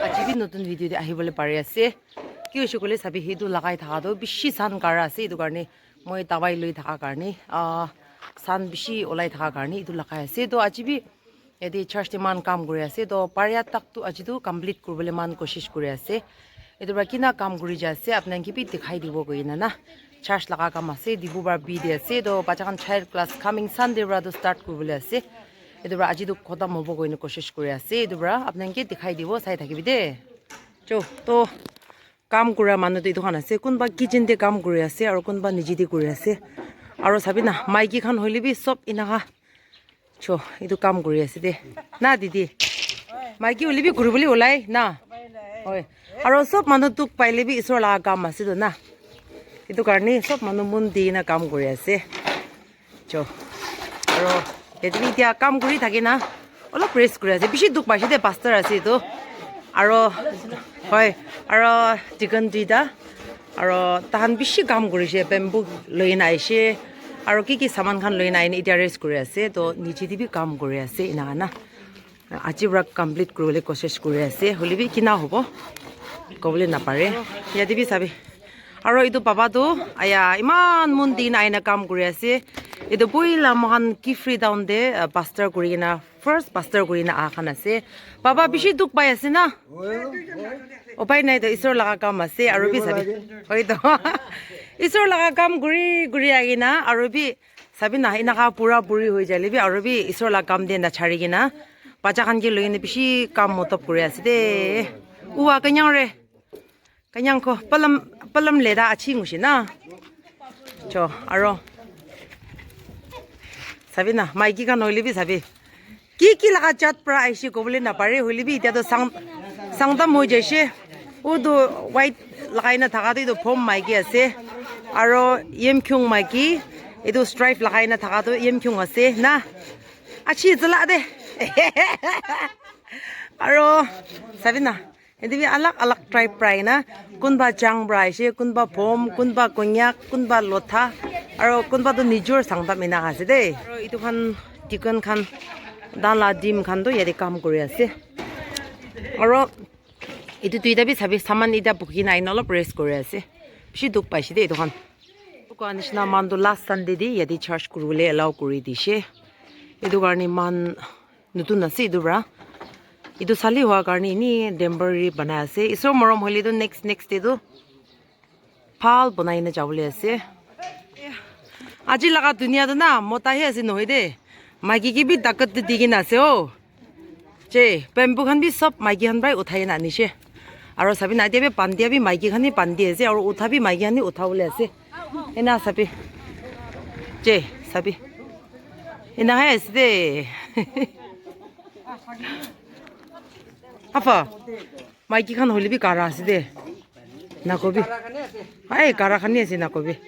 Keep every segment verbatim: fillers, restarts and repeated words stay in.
Aji bi notun video te ahibole pari ase. Ki hoise koile sabi, hetu lagai thaka toh bishi sun kara ase, etu karne moi dawai loi thaka karne, ah, sun bishi olai thaka karne etu lagai ase. Toh aji bi yate church te moikhan kam kuri ase, toh paria tak tu aji tu complete kuribole moikhan koshish kuri ase. Etu para kina kam kuri jai ase, apni khan ke bi dikhai dibo koina na. Church laga kam ase, Dibu para bi de ase, toh bacha khan child class coming Sunday para tu start kuribole ase. Etu para aji tu khotom hobo koina koshish kuri ase, etu para apni khan ke dikhai dibo, sai thakibi de. Cho, toh kam kura manu tu etu khan ase, kunba kitchen te kam kuri ase, aro kunba niche te kuri ase. Aro sabi na, maiki khan hoile bi sob enaka Cho, etu kam kuri ase de. Na, didi? Maiki hoile bi kuri bole olai, na? Hoi. Aro sob manu dukh paile bi Isor laga kam ase toh, na? Etu karne sob manu mon di na kam kuri ase. Cho. Aro yate bi etia kam kuri thake na. Olop rest kuri ase. Bishi dukh paise de, pastor ase etu. Aro, hoi. Aro deacon duita. Aro tahan bishi kam kurishe, bamboo loina aishe, aro ki ki saman khan loina aina etia rest kuri ase, toh niche te bi kam kuri ase, ena na. Aji para complete kuribole koshish kuri ase, hoile bi kina hobo, kobole napare. Yate bi sabi. Aro etu baba tu, aya, iman mon dina aina kam kuri ase. Etu poila moikhan Kiphire town te, uh, pastor kuri kena First pastor kuri na aha khan ase. Baba bishi dukh pai ase na? Upai nai to, Isor laga kam ase, aro bi sabi. Hoi to. Isor laga kam kuri, kuri ahi na, aro bi sabi na, enaka pura puri hoi jale bi, aro bi Isor laga kam de na chari kena. Bacha khan ke loi kena bishi kam motop kuri ase de. Ua kanyang re. Kanyang ko palam, palam leda achi ngushi na. Cho, aro. Sabi na, maiki khan hoile bi sabi. Ki ki laga jat pra aishi kobole napare, hoile bi etia to sang, sangtam hoi jaishe. Utu white lagai na thaka tu etu phom maiki ase. Aro Yimkhiung maiki, etu stripe lagai na thaka tu Yimkhiung ase na. Achi zala de. Aro, sabi na. Yate bi alak alak tribe pra aina, kunba Chang pra aishe, kunba Phom, kunba Konyak, kunba Lotha, aro kunba toh nijor Sangtam ena ase de. Aro etu khan deacon khan, dan la team khan toh yate kam kuri ase. Aro etu duita bi sabi saman eta bukhi na aina olop rest kuri ase. Bishi dukh paishe de etu khan. Koa nishina moikhan toh last Sunday de yate church kuribole allow kuri dishe. Etu karne moikhan notun ase etu pra. Etu sali hua karne eni temporary banai ase. Isor morom hoile tu next, next te tu bhal banai na jabole ase. Aji laga dunia tu na mota he ase nohoi de. Maiki ke bi takat de di kena ase o. Che, bamboo khan bi sob maiki khan para uthai na anishe. Aro sabi na, etia bi bandia bi maiki khan he bandi ase, aro utha bi maiki khan he utha bole ase. Ena sabi. Che, sabi. Ena hai ase de. Apa, maiki khan hoile bi kara ase de. Nakobi. Ai, kara khan he ase nakobi.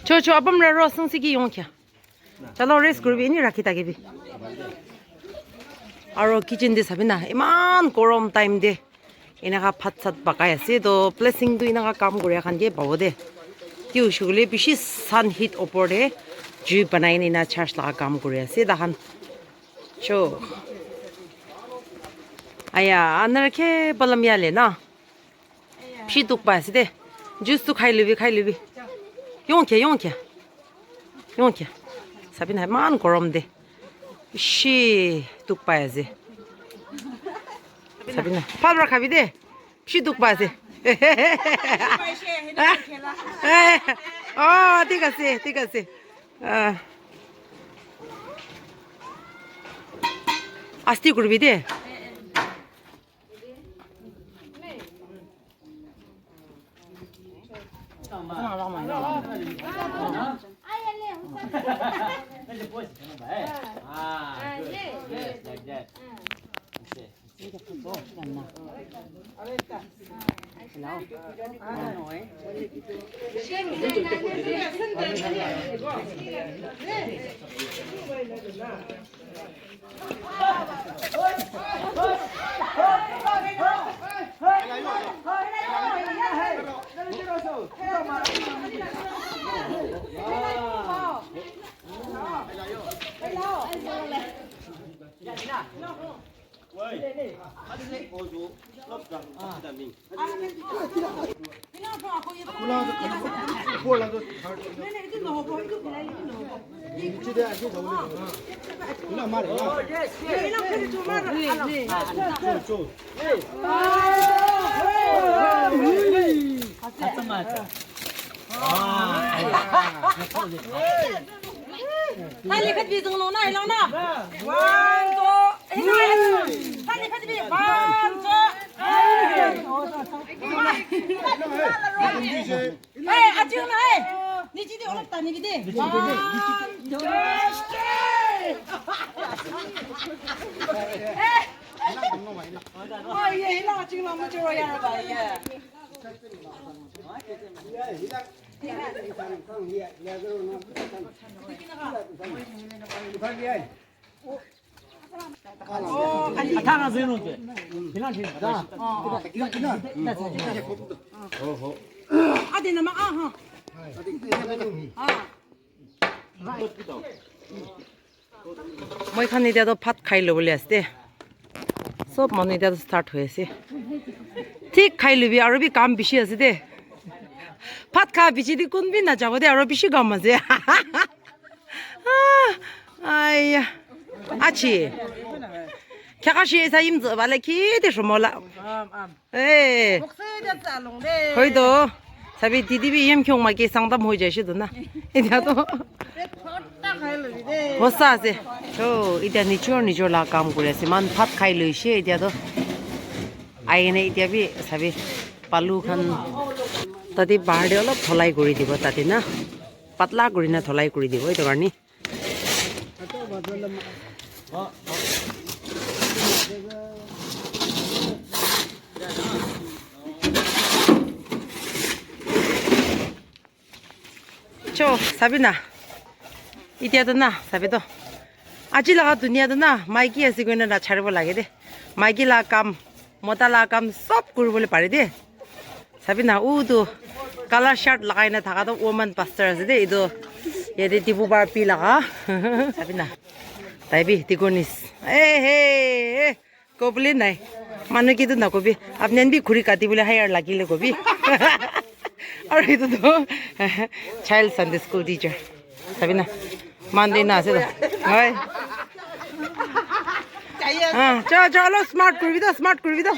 Cho, cho, apam ra ro sung siki yong kya. Chalo, rest kuribi, eni rakhi thakibi. Aro kitchen te sabi na, iman gorom time te enaka bhat sat pakai ase, toh blessing tu enaka kam kuria khan ke pabo de. Ki hoishe koile bishi sun heat opor te jui banai na ena church laga kam kuri ase tahan. Cho. Aya, anar ke balam ya le na. Bishi dukh pai ase de. Juice tu khai lobi, khai lobi. Yong kya, yong kya. Yong kya. Sabi na, iman gorom de. Bishi dukh pai ase. Sabi na. Pal para khabi de. Bishi dukh pai ase. Oh, thik ase, thik ase. Ah. Asti kuribi de. Tali khat bi zung lo na, lo na. One, two, eh, no, eh, no. Tali khat bi, one, two, eh. Eh, achu na, eh. Nichi di olok tani bi de. One, two, three. Eh. Oh, ye, ila achu na mo choro ya ba ye. Moi khan etia toh bhat khai lobole ase de. Sob manu etia toh start hoi ase. Thik khai lobi, aru bi kam bishi ase de. Bhat kha bishi de kun bi na jabo de, aru bishi kam ase. Ah, aiya. Achi. Kya kashi esa yim zo bale ki de shumola. Eh. Hoi to. Sabi didi bi yem khyong ma ke sangdam hoi jai shi do na. Etia to. Hosa ase. To, etia nijor nijor la kam kuri ase. Man bhat khai loise etia to. Ahi kene etia bi sabi balu khan tate bahar te olop dholai kuri dibo tate na. Patla kuri na dholai kuri dibo etu karne. Cho, sabi na. Itia to na, sabi to. Aji laga dunia to na, maiki ase koina na charibo lage de. Maiki la kam, mota la kam sob kuribole pare de. Sabi na, utu color shirt lagai na thaka toh woman pastor ase de, etu yate Dibu Bar P laga. Sabi na, tai bi deaconess. Eh, hey, hey, kobole nai. Manu ke tu nakobi. Apni khan bi khuri kati bole hire lagile kobi. Aru etu tu child Sunday school teacher. Sabi na. Monday na ase toh. Hoi. Ah, cha, cha, olop smart kuribi toh, smart kuribi toh.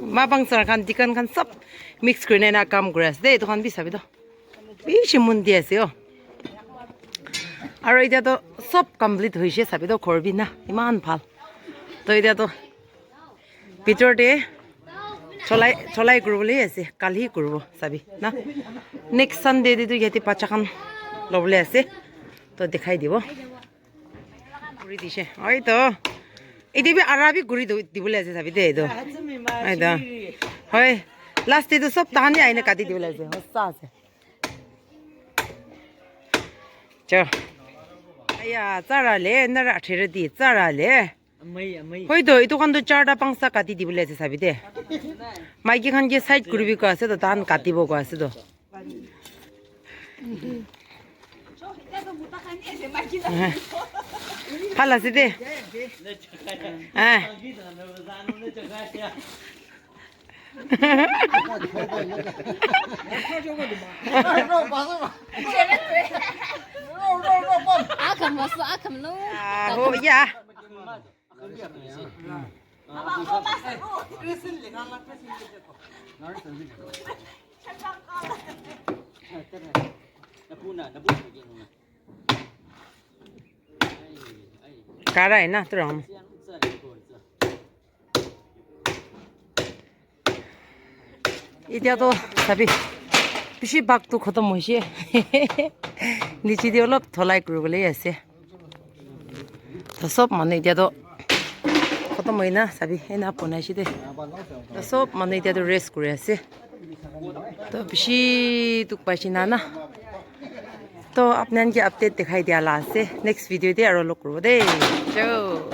Ma bang sar khan, deacon khan sob mix kurina ena kam kuri ase de, etu khan bi sabi toh. Bishi mon di ase oh. Aru etia toh sob complete hoise sabi toh, ghor bi na, iman bhal. Toh etia toh Bitor te cholai, cholai kuribole ase, kali kuribo sabi na. Next Sunday te tu yate bacha khan lobole ase, to dikhai dibo. Kuri dishe. Oi to. Ete bi ara bi kuri do, dibole ase sabi de etu. Oi to. Hoi. Last te tu sob tahan hi aina kati dibole ase. Hosa ase. Cho. Aya, tsara le, nara athere di, tsara le. Amai, amai. Hoi to, etu khan toh charta pangsta kati dibole ase sabi de. Maiki khan ke side kuribi koi ase toh, tahan katibo koi ase toh. Bhal ase de. Ah. Akham masu, akham lo. Ah, ho, ya. Karai na, turang. Etia toh sabi, bishi bhag toh khotom hoishe. Niche te olop dholai kuribole ase. Toh sob manu etia toh khotom hoina sabi, ena bonai she de. Toh sob manu etia toh rest kuri ase. Toh bishi dukh paishe na na. Toh apni khan ke update dikhai dia la ase. Next video te aro log kuribo de. Chao.